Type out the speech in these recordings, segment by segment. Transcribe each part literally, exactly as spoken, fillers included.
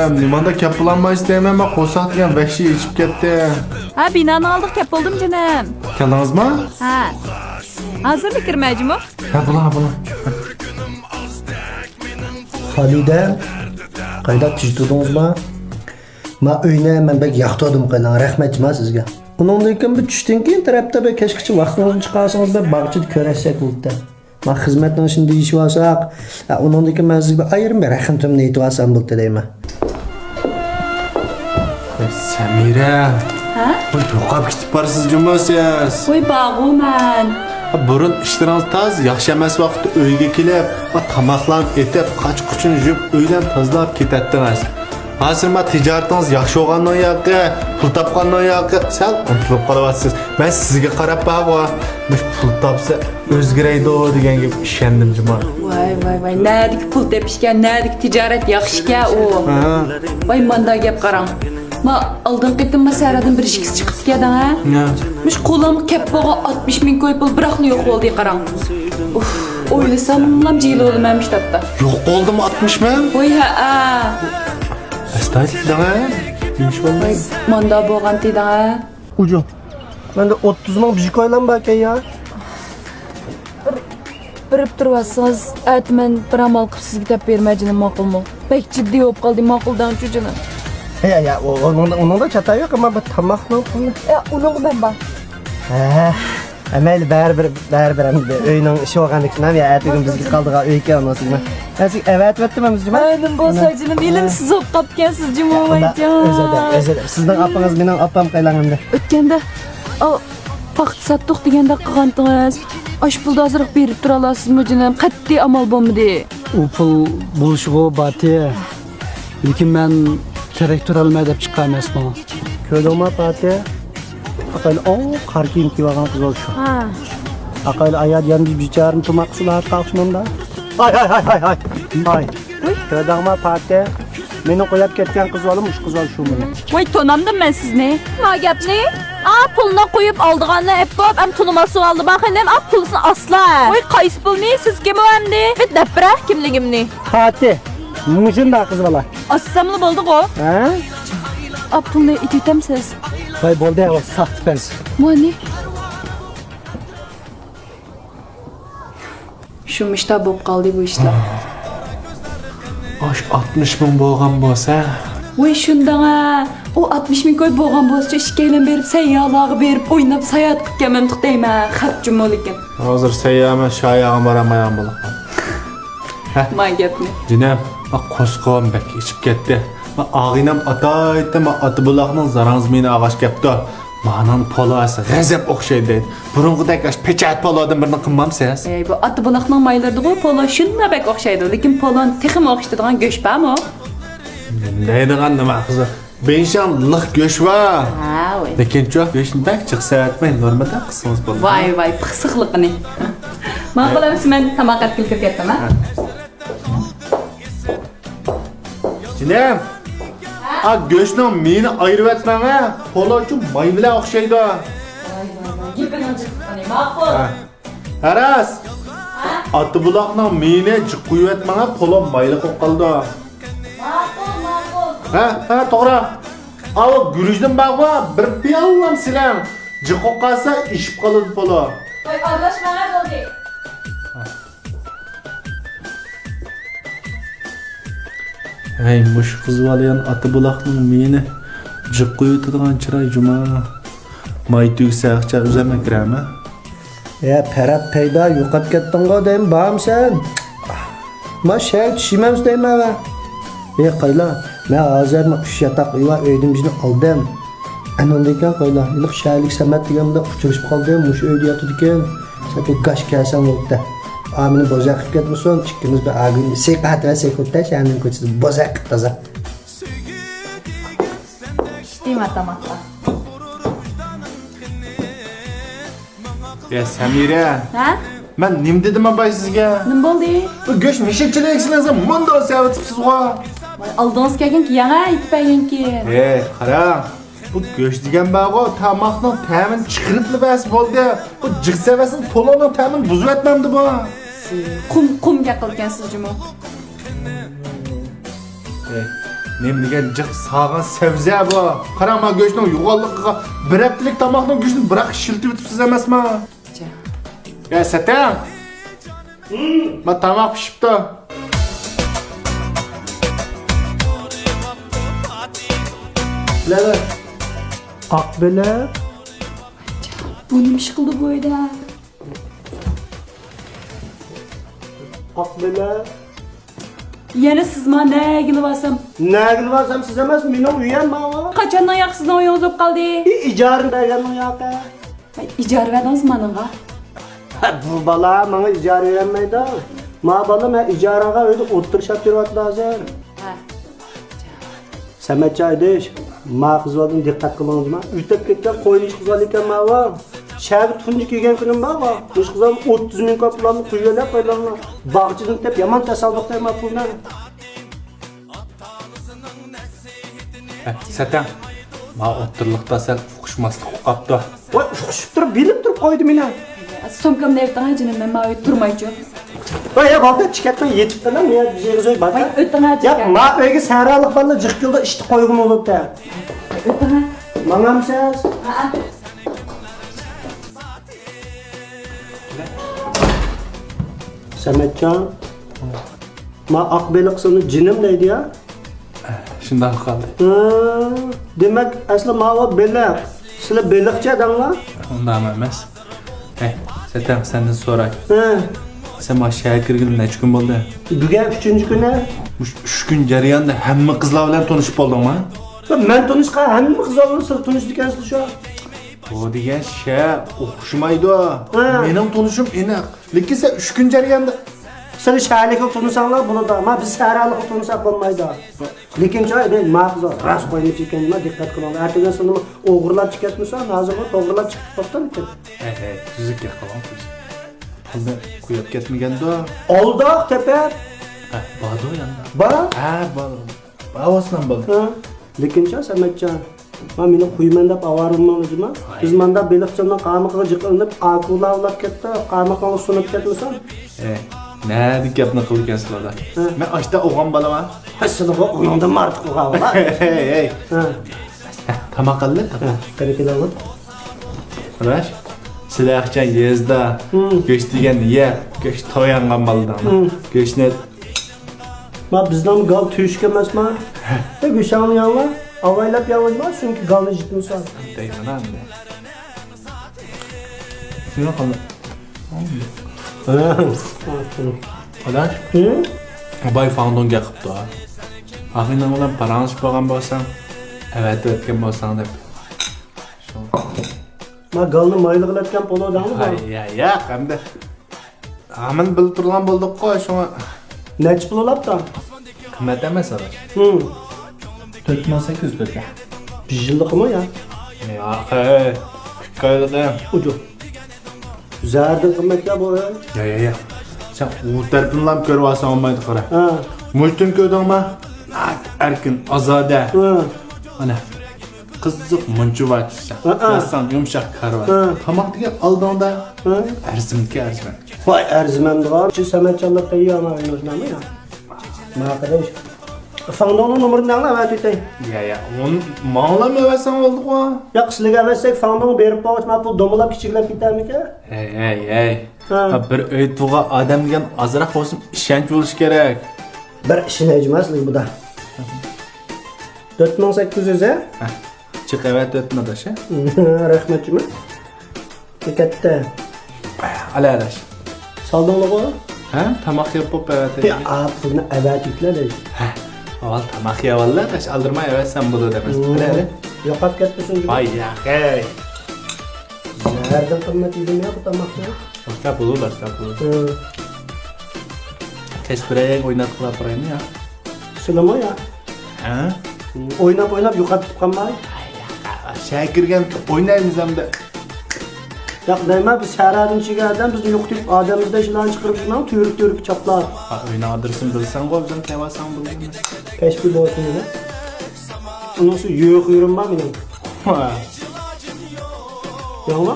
نېمانداق كەپ بولالمايسىز دەيمەن، مەن قورساق دېگەن ۋەھشىي ئېچىپ كەتتى. ھە، بىنانىڭ ئالدىغا كەپ بولدۇم جېنىم. كەلدىڭىزما؟ ھە. ھازىرلا كىرمەي جۇمۇ. ھە، بولۇڭ، ھە، بولۇڭ. خالىدە، قايدا تىز تۇردىڭىزما؟ ما ئۆينى مەن بەك ياقتۇردۇم قېنىڭ، رەھمەت جۇما سىزگە. ئۇنىڭدىن كېيىن بىر چۈشتىن كېيىن تەرەپتە بىر كەچكىچە ۋاقتىڭىزنى چىقارسىڭىز، بىر باغچىدا كۆرۈشسەك بولىدۇ. ما خىزمەتنىڭ ئىشىنى دېيىشىۋالساق، ئە، ئۇنىڭدىن كېيىن مەن سىزگە بىر ئايرىم بىر رەقەم تېلېفونى ئېيتىۋالسام بولدى دەيمەن. سەمىرە. ھە؟ ۋاي، يوقاپ كېتىپ بارسىز جۇمۇ سىز. ۋاي، بارغۇ مەن. بۇرۇن ئىشلىرىڭىز تاز ياخشى ئەمەس ۋاقىتتا ئۆيگە كېلىپ، تاماقلارنى ئېتىپ، قاچا-قۇچىنى يۇيۇپ، ئۆيلەرنى تازىلاپ كېتەتتىڭىز. ھازىر ما تىجارىتىڭىز ياخشى بولغاننىڭ ياقى، پۇل تاپقاننىڭ ياقى، سەل ئۇنتۇلۇپ قالىۋاتىسىز. مەن سىزگە قاراپ بارغۇ، مۇشۇ پۇل تاپسا ئۆزگىرەيدۇ دېگەن گەپكە ئىشەندىم جۇما. ۋاي، ۋاي، ۋاي، نەدىكى پۇل تېپىشكەن، نەدىكى تىجارەت ياخشىكەن ئۇ. ھە. ۋاي، ماندا گەپ قاراڭ. ما ئالدىنقى قېتىم ما سەھرادىن بىر ئىككىسى چىقىپتىكەن ھە؟ يا. مۇشۇ قولۇمغا كەپ بولغان ئاتمىش مىڭ كوي پۇل بىراقلا يوق بولدى قاراڭ. ئۇف، ئويلىساملا جىلە بولىمەن مۇشۇ تاپتا. يوق بولدىمۇ ئاتمىش مىڭ؟ ۋاي ھەئە. ئەستايىدىل دەڭە. نېمىش بولدى؟ ۋاي، ماندا بولغانتى دەڭە. ئۇجۇ. مەندە ئوتتۇز مىڭ بىتكوينلام باركەن يا. بېرىپ تۇرۇۋاتسىڭىز، ئەتە مەن بىر ئامال قىلىپ سىزگە دەپ بېرىمەن جېنىم، ماقۇلمۇ؟ بەك جىددىي بولۇپ قالدى، ماقۇل دەڭچۇ جېنىم. يا، يا، ئۇ، ئۇنىڭدا، ئۇنىڭدا چاتا يوق، ئەمما بىر تاماقنىڭ پۇلى. يا، ئۇنىڭغا مەن بار. ھە، ھە، مەيلى، بەرىبىر، بەرىبىر ئەمدى. ئۆينىڭ ئىشى بولغاندىكىن، يا، ئەتىگۈن بىزگە قالىدىغان ئۆيكەن، ئۇنىڭ ئۈچۈن. ھە، سىزگە ئەۋەتىۋەتتىم ئەمدى جۇما. ھە، نېمە بولسا جېنىم، ئىلىم سىز بولۇپ قاپتىكەنسىز جۇما، ۋايجان. ئۆزى دەپ، ئۆزى دەپ. سىزنىڭ ئاپىڭىز مېنىڭ ئاپام قايلاڭ ئەمدى. ئۆتكەندە، ئاۋۇ پاختا ساتتۇق دېگەندەك قىلغانتىڭىز. ئاشۇ پۇلدا ئازراق بېرىپ تۇرالارسىزمۇ جېنىم؟ قەتئىي ئامال بولمىدى. ئۇ پۇل بولۇشىغۇ باتى. لېكىن مەن كېرەك تۇرالماي دەپ چىققان ئەمەسمۇ. كۆردۈڭما پاتى؟ ئاقايلى، ئو، قارا كىيىم كىيىۋالغان قىز بولۇش. ھا. ئاقايلى، ئايال ياندى بىچارىنى تۇماق سۇلار قالسىمۇندا. ھاي، ھاي، ھاي، ھاي، ھاي. ھاي. ۋۇي. كۆردۈڭما پاتى؟ مېنى قويۇپ كەتكەن قىز بالىمۇ شۇ قىز بالا شۇ مېنى. ۋاي، تونامدىم مەن سىزنى. ما گەپنى؟ ئا، پۇلنى قويۇپ ئالدىغاننى ئەپ بوپ، ئەم تونۇماسۇ ئالدى باخىنىم، ئا، پۇلسىنى ئاسلا. ۋاي، قايسى پۇلنى؟ سىزكىمۇ ئەمدى؟ بىر دەپ بېرە كىملىكىمنى. پاتى، مۇشۇنداق قىز بالا. ئاسساملا بولدىغۇ. ھە؟ ئا، پۇلنى ئېتىۋېتەمسىز؟ ۋاي، بولدى، ۋاي، ساختىپەز. مانى. شۇ مۇشتا بولۇپ قالدى بۇ ئىشلار. ئاش ئاتمىش مىڭ بولغان بولسا. ۋاي شۇنداڭا، ئۇ ئاتمىش مىڭ كوي بولغان بولسىچۇ، ئىككىيلەن بېرىپ سەيياھلارغا بېرىپ ئويناپ ساياھەت قىلىپ كەلمەمتۇق دەيمەن، خەپ جۇمۇ لېكىن. ھازىر سەيياھمۇ شاياغا بارالمايدىغان بولۇپ قالدى. ما گەپنى. جېنىم، ما قورسىقىم بەك ئېچىپ كەتتى. ما ئاغىنەم ئاتايتتى، ما ئاتا بۇلاقنىڭ زاراڭزا مېيىنى ئالغاچ كەپتۇ. مانىڭ پولاسى غەزەپ ئوخشايدۇ دەيدۇ. بۇرۇنقىدەك ئاشۇ پېچەت پولادىن بىرنى قىلمامسىز؟ ئەي، بۇ ئاتا بۇلاقنىڭ مايلىرىدىغۇ پولو شۇنداق بەك ئوخشايدۇ. لېكىن پولونى تېخىمۇ ئوخشىتىدىغان گۆش بارمۇ؟ نېمە دەيدىغان نېمە قىزى؟ بېيشاڭ لىق گۆش بار. ھە، ۋاي. لېكىنچۇ گۆشنى بەك جىق سەۋەتمەي نورمىدا قىلسىڭىز بولىدۇ. ۋاي، ۋاي، پىخسىقلىقىنى. ماقۇل ئەمىسە مەن تاماق ئەتكىلى كىرىپ كەتتىم، ھە؟ ھە. جېنىم، ئا، گۆشنىڭ مېيىنى ئايرىۋەتمەڭ ھە، پولوچۇ ماي بىلەن ئوخشايدۇ. ۋاي، ۋاي، ۋاي، گېپىنىڭ جىقلىقىنى، ماقۇل. ھە. ھە راست. ھە؟ ئاتا بۇلاقنىڭ مېيىنى جىق قۇيۇۋەتمەڭ ھە، پولو مايلىق بولۇپ قالىدۇ. ماقۇل، ماقۇل. ھە، ھە، توغرا. ئاۋۇ گۈرۈچتىن بارغۇ، بىر پىيالىلا سېلىڭ. جىق بولۇپ قالسا ئېشىپ قالىدۇ پولو. ۋاي، ئارىلاشماڭ ھە، بولدى. ھەي، مۇشۇ قىز بالىيان ئاتا بۇلاقنىڭ مېيىنى جىق قۇيۇۋېتىدىغان چىراي جۇما. ماي تۈگىسە ئاقچا ئۈزەرمەن كىرەمە. يا پەرھات پەيدا، يوقاپ كەتتىڭغۇ دەيمەن، بارمۇ سەن؟ ما شەھەرگە چۈشىمەمسە دەيمەن ۋە. ئېي قايلا، مەن ھازىر ما ئۈچ ياتاق ئۆي بار ئۆيدىن بىرنى ئالدىم. ئەنىڭدىن كېيىن قايلا، ھېلىقى شەھەرلىك سەمەت دېگەن بىلەن ئۇچرىشىپ قالدىم، مۇشۇ ئۆيدە ياتىدىكەن. سەن بىر گاش كەلسەڭ بولدى. ئا، مېنى بوزەك قىلىپ كەتمىسۇن، ئىككىمىز بىر ئاگىنى سېيقاتىۋەتسەك بولدى، شەھەرنىڭ كوچىسىدا بوزەك قىلىپ تازا. پىشتىما تاماققا. يا سەمىرە. ھە؟ مەن نېمە دېدىم ئاپاي سىزگە؟ نېمە بولدى؟ بۇ گۆش مىشىلچىلىك سىلىڭىزگە مۇنداق سەۋەتىپسىزغۇ. ۋاي، ئالدىڭىز كەلگەنكى يەڭە ئېيتىپ بەرگەنكى. ھەي، قاراڭ. بۇ گۆش دېگەن بارغۇ، تاماقنىڭ تەمىنى چىقىرىپلا بەرسە بولدى. بۇ جىق سەۋەتسىز پولونىڭ تەمىنى بۇزۇۋەتمەمدۇ بۇ؟ قۇم، قۇم گەپ قىلىدىكەنسىز جۇمۇ. ئەي، نېمە دېگەن جىق ساغان سەۋزە بۇ. قاراڭ، ما گۆشنىڭ يوغانلىقىغا، بىر ھەپتىلىك تاماقنىڭ گۆشىنى بىراق ئىشلىتىۋېتىپسىز ئەمەسما؟ يا سەتەڭ. ما تاماق پىشىپتۇ. بىلەلەر. ئاق بېلىق. بۇ نېمە ئىش قىلدى بۇ ئۆيدە؟ ئاق بېلىق. يەنە سىزما؟ نەگىلا بارسام. نەگىلا بارسام سىز ئەمەس، مېنىڭ ئۆيۈم ماۋۇ. قاچاننىڭ ياقى سىزنىڭ ئۆيىڭىز بولۇپ قالدى؟ ئى، ئىجارە بەرگەننىڭ ياقى. ھەي، ئىجارە بەردىڭىزمۇ مانىڭغا؟ ھە، بۇ بالا ماڭا ئىجارە بېرەلمەيدۇ. ما بالا، مەن ئىجارەگە ئۆيدە ئولتۇرۇپ يۈرۈۋاتىدۇ ھازىر. ھە. سەمەتجان ھەيدەش، ما قىزلاردىن دىققەت قىلىڭىزما. ئۆتۈپ كەتكەن قوينى ئىش قىلغان ئىكەن ماۋۇ. شەھەرگە تۇنجى كەلگەن كۈنۈم ماۋۇ. مۇشۇ قىزلارنى ئوتتۇز مىڭ كوپىلارنى قويۇۋېلىپ قويۇلامدۇ. باغچىدىن دەپ يامان تاسادىپ قىلدىم ما پۇلنى. ھە، سەتەڭ. ما ئوتتۇرىلىقتا سەل ئۇقۇشماسلىق بولۇپ قاپتۇ. ۋاي، ئۇقۇشۇپ تۇرۇپ، بىلىپ تۇرۇپ قويدى مېنى. سومكامنى ئېلىپ تاڭا جېنىم، مەن ماۋۇ يەردە تۇرمايچۇ. ۋاي، يا، بالدۇر چىقىپ كەتمەي يېتىپ قېلىڭ، مەن يەنە بىر يېرىگە زوي بار. ۋاي، ئۆتۈڭە، ياق، چىقىڭ. ما ئۆيگە سەھرالىق بالىلار جىق كېلىدۇ، ئىشتە قويغۇم بولۇپتۇ. ئۆتۈڭە. ماڭامسىز؟ ھە. سەمەتجان. ما ئاق بېلىق سېنى جېنىم دەيدۇ يا. شۇنداق قالدى. ھە، دېمەك، ئەسلى ماۋۇ بېلىق. سىلەر بېلىقچى ئادەڭلار؟ ئۇنداق ئەمەس. ھەي، سەتەڭ، سەندىن سوراي. ھە. سەن ما شەھەرگە كىرگىلى نەچچە كۈن بولدى؟ بۈگۈن ئۈچىنچى كۈنى. مۇشۇ ئۈچ كۈن جەريانىدا ھەممە قىزلار بىلەن تونۇشۇپ بولدۇڭما؟ مەن تونۇشقان ھەممە قىزلار بىلەن سىلەر تونۇشىدىكەنسىلەر شۇ. بۇ دېگەن شەھەر ئوخشىمايدۇ. ھە. مېنىڭ تونۇشۇم ئېنىق. لېكىن سەن ئۈچ كۈن جەريانىدا. سىلەر شەھەرلىكلا تونۇساڭلار بولىدۇ، ئەمما بىز سەھرالىقلا تونۇساق بولمايدۇ. لېكىن چوي، ماقۇل، راست قويمىچى ئىكەن، دىققەت قىلىڭلار. ئەتىگەن سىلىنىمۇ ئوغرىلار چىقىۋەتمىسە، ھازىرمۇ توغرىلار چىقىپ قاپتۇ لېكىن. ھەي، ھەي، تۈزۈك گەپ قىلىڭ، تۈزۈك. پۇلنى قويۇپ كەتمىگەندۇ؟ ئالداق تېپىپ. ھە، باردۇ يەنە. بار؟ ھە، بار. بار بولسىلا بولدى. ھە. لېكىنچۇ، سەمەتجان، ما مېنى قويىمەن دەپ ئاۋارە بولماڭلار جۇما. ھاي. بىز ماندا بېلىقچىلارنىڭ قامىقىغا جىق ئېلىنىپ، ئاكۇلا ئاۋلاپ كەتتۇق. قامىقىڭلار سۇنۇپ كەتمىسۇن. ئەي، نەدىكى گەپنى قىلىدىكەنسىلەر. ھە. مەن ئاشتا ئوغان بالىما. ھە، سىلىغۇ ئۇنىڭدىن ئارتۇق ئوغان بار. ھەي، ھەي. ھە. تاماق قىلدى؟ ھە، قېنى كېلىڭلار. قاراش، سىلەر ئاخچان يېزىدا ھىم. گۆش دېگەننى يەپ، گۆش تويۇنغان بالىدىڭلار. ھىم. گۆشنى ما بىزنىڭ گال تۆشۈك ئەمەسما؟ ھە، گۆشەڭنى يەڭلار، ئاۋايلاپ يەڭلار، چۈنكى گالنى جىتمىسا. دەيمەن ئەمدى. شۇنى قىل. ھە. قاراش. ھىم؟ باي فاڭدۇڭ گەپ قىپتۇ. ئاخىرىنىڭ بىلەن پاراڭلىشىپ بولغان بولساڭ، ئەۋەتىۋەتكەن بولساڭ دەپ. شۇ. ما گالنى مايلىغىلى ئەتكەن پولۇ دەڭمۇ؟ ھاي، يا، ياق، ئەمدى. ھامىلە بىللە تۇرغان بولدۇققۇ، شۇڭا. نەچچە پۇل ئالاپتۇ؟ قىممەت ئەمەس، ئاداش. ھىم. تۆت مىڭ سەككىز يۈز تۆت. بىر يىللىقىمۇ يا؟ ياق، ھەي. ئىككى ئايلىقى. ئۇجۇ. زەھەردىن قىممەت يا بۇ ئۆي. يا، يا، يا. سەن ئۇ تەرىپىنىلا كۆرۈۋالساڭ بولمايدۇ، قارا. ھە. مۇشتىن كۆردۈڭما؟ ئەركىن، ئازادە. ھە. ئانا. قىزىق مۇنچا بار چۈشسە. ھە، ھە. يازساڭ يۇمشاق كارۋان. ھە. تاماق دېگەن ئالدىڭدا. ھە. ئەرزىمىكى ئەرزىمەن. ۋاي، ئەرزىمەندىغان. شۇ سەمەتجانلار تەييار ما ئۆينىڭ نامى يا. ما قاراش. فاڭدۇڭنىڭ نومۇرىنى ئەڭلا ئەۋەتىۋېتەي. يا، يا، ئۇنى ماڭىلا ئەۋەتسەڭ بولدىغۇ. ياق، سىلىگە ئەۋەتسەك فاڭدۇڭ بېرىپ بولغاچ، ما پۇل دومىلاپ كىچىكلەپ كېتەرمىكەن؟ ھەي، ھەي، ھەي. ھە. ھە، بىر ئۆي تۇغان ئادەم دېگەن ئازراق بولسۇن ئىشەنچ بولۇشى كېرەك. بىر ئىشىنەي جۇما سىلىگە بۇدا. تۆت مىڭ سەككىز يۈز، ھە؟ ھە. چىق ئەۋەتىۋەتمە ئاداش، ھە؟ رەھمەت جۇما. كەتتى. ئالە ئاداش. سالدىڭلىغۇ؟ ھە؟ تاماق يەپ بوپ ئەۋەتەي. يا، پۇلنى ئەۋەتىۋېتىلە دەيدۇ. ھە. ئاۋۋال تاماق يەۋاللا ئاداش، ئالدىرماي ئەۋەتسەم بولىدۇ دەپ. ھىم. ئالە، ئالە. يوقاپ كەتمىسۇن جۇما. ۋاي ياقەي. زەھەردىن قىممەت يېدىم يا بۇ تاماقنى. باشلاپ بولۇر، باشلاپ بولۇر. ھىم. كەچ بىرەر يەرگە ئويناتقىلى ئاپىرايمۇ يا؟ سىلىمۇ يا؟ ھە؟ ئويناپ، ئويناپ يوقاپ كېتىپ قالماي؟ شەھەرگە كىرگەن ئوينايمىز ئەمدى. ياق دەيمەن، بىز سەھرادىن چۈشكەن ئادەم، بىزنى يوقىتىپ ئادەممىزدە شۇلارنى چىقىرىپ يۈرمەڭ، تۈۋرۈك تۈۋرۈك چاپلاپ. ھا، ئۆينىڭ ئادرېسىنى بىلسەڭغۇ، بىزنى تېۋالساڭ بولىدۇ. كەچ بىر بولسۇن دېدى. ئۇنىڭ ئۈستىگە يۆ خۇيرۇم بار مېنىڭ. ھا. ياڭلا.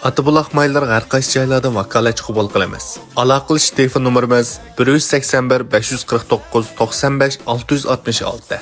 ئاتا بۇلاق مايلىرىغا ھەر قايسى جايلاردىن ۋاكالەتچى قوبۇل قىلىمىز. ئالاقىلىشىش تېلېفون نومۇرىمىز: بىر يۈز سەكسەن بىر، بەش يۈز قىرىق توققۇز، توقسان بەش، ئالتە يۈز ئاتمىش ئالتە.